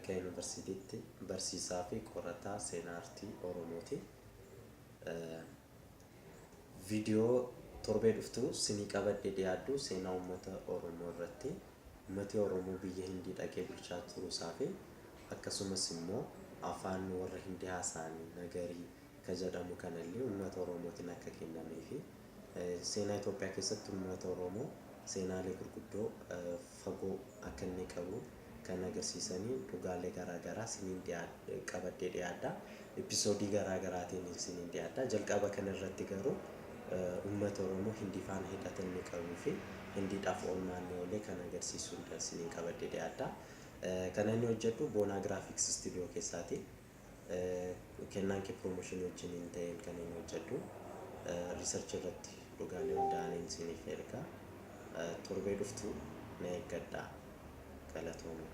Wallaggaa Yuunivarsiitiitti barsiisaa fi qorataa seenaa aartii Oromooti. Viidiyoo torbee dhuftu sinii qabadhe dhiyaadhu seenaa uummata Oromoo irratti, uummati Oromoo biyya Hindii dhaqee bulchaa turuusaa fi akkasumas immoo afaan warra Hindii haasa'anii Nagarii ka jedhamu kanallee uummata Oromootiin akka kennamee fi seenaa Itoophiyaa keessatti uummata Oromoo seenaalee gurguddoo fagoo akka inni qabu kan agarsiisanii dhugaalee garaa garaa siniin qabadhee dhiyaadha. Episoodii garaa garaatiin siniin dhiyaadha. Jalqaba kana irratti garuu uummata Oromoo Hindii faana hidhata inni qabuu fi Hindiidhaaf oolmaa inni oolee kan agarsiisudha siniin qabadhee dhiyaadha. Kan inni hojjedhu Boonaa Graphics Studio keessaati. Kennaan kee promotion wajjin hin ta'een kan inni hojjedhu. Research irratti dhugaalee hundaa'aniin siniif erga. Torbee dhuftu na eeggadhaa. Galatooma.